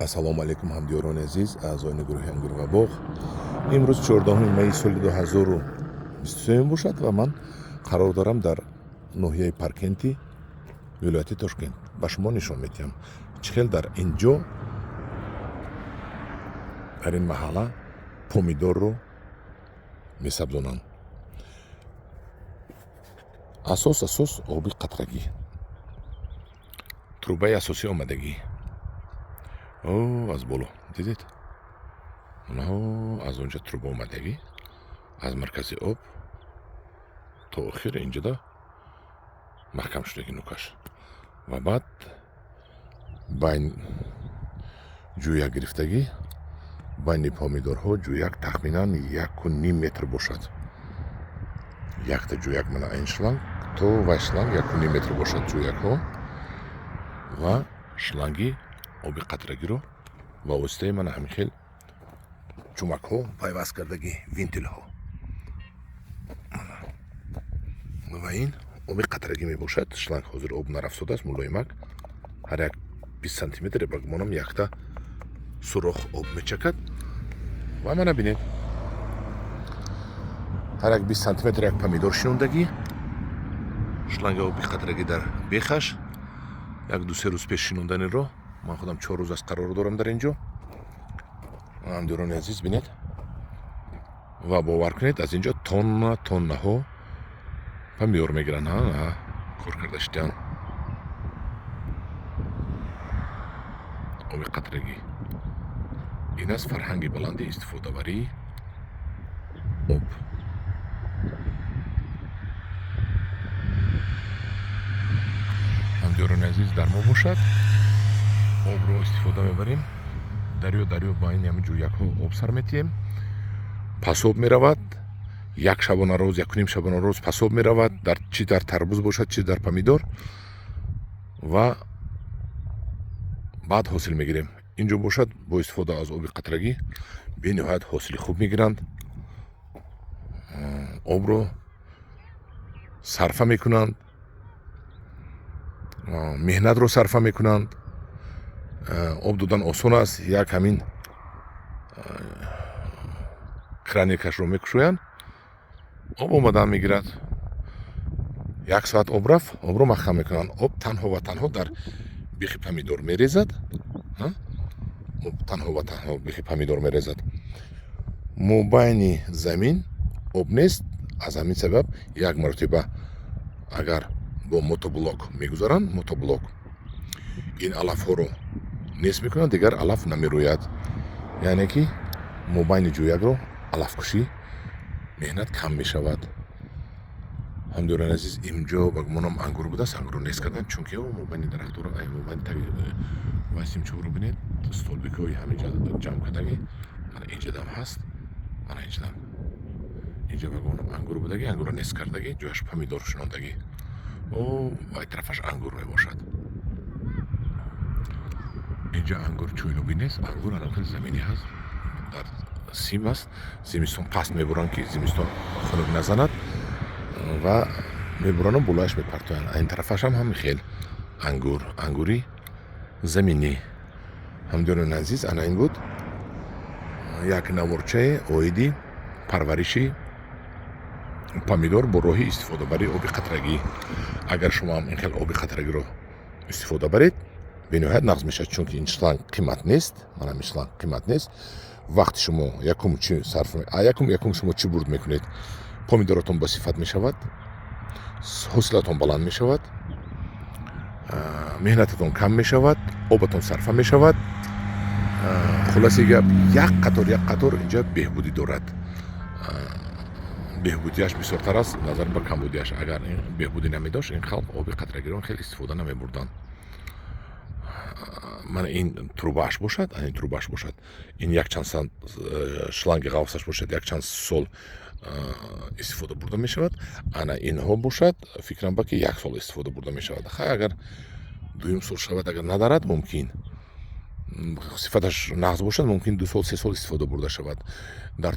Ассалому алайкум, ҳамдиёрони азиз, аъзоёни гурӯҳи Ангур ва боғ. Имрӯз 14 майи соли 2023 бошад ва ман қарор дорам дар ноҳияи Паркенти вилояти Тошкент. Ба шумо нишон медиҳам, чӣ хел дар ин ҷо, дар ин маҳалла помидорро месабзонанд. Асос оби қатрагӣ, трубаи асосӣ омадагӣ. О, аз боло дидед, онҳо аз онҷа труба омадагӣ, аз маркази об то охир инҷода маҳкам шудаги нукаш ва баъд байн ҷӯяк гирифтагӣ. Байни помидорҳо ҷӯяк тахминан 1,5 метр бошад. Якта ҷӯяк, мана ин шланг то вай шланг 1,5 метр бошад ҷӯякҳо. Ва шланги оби қатрагиро ба воситаи мана ҳамин хел чумакҳо пайваст кардагӣ, винтилҳо. Ва ин оби қатрагӣ мебошад. Шланг ҳозир об нарафтодааст, мулоимак ҳар як 20 сантиметр ба гумонам якта сурох об мечакад. Ва мана бинед, ҳар як 20 сантиметр як помидор шинондагӣ, шланги оби қатрагӣ дар бехаш. Як ду се рӯз пеш шинонданиро ман худам 4 рӯз аст қарор дорам дар ин ҷо. Ҳамдиёрони азиз, бинед ва бовар кунед, аз ин ҷо тонна тоннаҳо помидор мегиранд. Кор карда шидаанд. Оби қатрагӣ ин аст фарҳанги баланди истифодабарии об. Ҳамдиёрони азиз, дар мо бошад обро истифода мебарем. Дарё дарё байни ҳамин ҷӯякҳо об сар метиҳем, пасоб меравад. Як шабонарӯз, якуним шабонарӯз пасоб меравад, дар чӣ дар тарбуз бошад, чӣ дар помидор, ва баъд ҳосил мегирем. Инҷо бошад бо истифода аз оби қатрагӣ бениҳоят ҳосили хуб мегиранд. Обро сарфа мекунанд, меҳнатро сарфа мекунанд. Об додан осон аст, як ҳамин краникашро мекушоянд, об омадан мегирад. Як соат об рафт, обро маҳкам мекунанд. Об танҳо ва танҳо дар бехи помидор мерезад. Об танҳо ва танҳо бехи помидор мерезад. Мобайни замин об нест. Аз ҳамин сабаб як маротиба агар бо мотоблок мегузаранд, мотоблок ин алафҳоро нест мекунад, дигар алаф намерӯяд. Яъне ки мобайни ҷӯякро алафкушӣ меҳнат кам мешавад. Ҳамдиёрони азиз, инҷо ба гумонам ангур будааст, ангурро нест карданд, чунки мобайни дарахтҳоро, мобайни таги вай симчобро бинед, столбикҳои ҳаминҷа ҷамъ кардагӣ. Мана инҷадам ҳаст, мана инҷадам. Инҷа ба гумонам ангур будагӣ, ангурро нест кардагӣ, ҷояш помидор шинондагӣ. О, вай тарафаш ангур мебошад. Инҷа ангур чӯйлубӣ нест, ангур ана хел заминӣ ҳаст, дар сим аст. Зимистон паст мебуранд, ки зимистон хунук назанад, ва мебурану болояш мепартоянд. Ин тарафашам ҳам хел ангур, ангури заминӣ. Ҳамдиёрони азиз, ана ин буд як наворчаи оиди парвариши помидор бо роҳи истифодабарии оби қатрагӣ. Агар шумо ҳам ин хел оби қатрагиро истифода баред, бениҳоят нағз мешавад, чунки ин шланг қимат нест. Манам ин шланг қимат нест. Вақти шумо якум чӣ сарф, якум шумо чӣ бурд мекунед? Помидоротон бо сифат мешавад, ҳосилатон баланд мешавад, меҳнататон кам мешавад, обатон сарфа мешавад. Хулоси гап, як қатор як қатор инҷа беҳбудӣ дорад. Беҳбудиаш бисёртар аст назар ба камбудиаш. Агар беҳбудӣ намедошт, ин халқ оби қатрагиро хеле истифода намебурданд. Мана ин трубааш бошад, ин трубааш бошад, ин якчанд шланги ғафсаш бошад, якчанд сол истифода бурда мешавад. Ана инҳо бошад, фикрам ба ки як сол истифода бурда мешавад. Хай, агар дуюм сол шавад, агар надарад, мумкин сифаташ нағз бошад, мумкин 2 сол, 3 сол истифода бурда шавад. Дар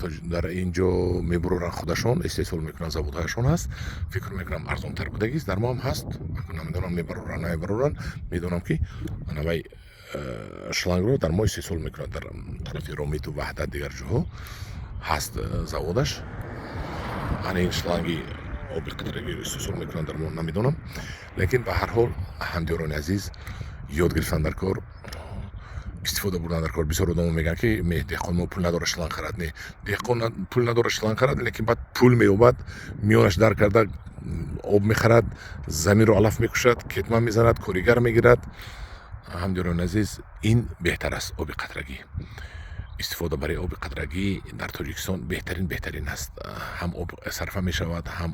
ин ҷо мебуроранд худашон, истеҳсол мекунанд, заводҳояшон ҳаст. Фикр мекунам арзонтар будагист. Дар мо ҳам ҳаст, намедонам мебароранд, намебароранд. Медонам ки ана вай Шлангро дар мо истеҳсол мекунад, дар тарафи Ромиту, Ваҳдат, дигар ҷоҳо ҳаст заводаш. Ана ин шланги оби қатрагиро истеҳсол мекунанд дар мо, намедонам, лекин ба ҳар ҳол, ҳамдиёрони азиз, ёд гирифтан дар кор, истифода бурдан дар кор. Бисёр одамо мегӯянд, ки деҳқон мо пул надорад шланг харад. Не, деҳқон пул надорад шланг харад, лекин баъд пул меёбад, миёнаш дар карда об мехарад, заминро алаф мекушад, кетман мезанад, коригар мегирад. Ҳамдиёрони азиз, ин беҳтар аст. Оби қатрагӣ истифода барои оби қатрагӣ дар Тоҷикистон беҳтарин, беҳтарин аст. Ҳам об сарфа мешавад, ҳам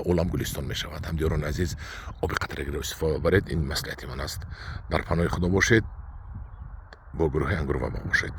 олам гулистон мешавад. Ҳамдиёрони азиз, оби қатрагиро истифода баред, ин маслиҳати ман аст. Дар паноҳи Худо бошед, бо гурӯҳи Ангур ва боғ бошед.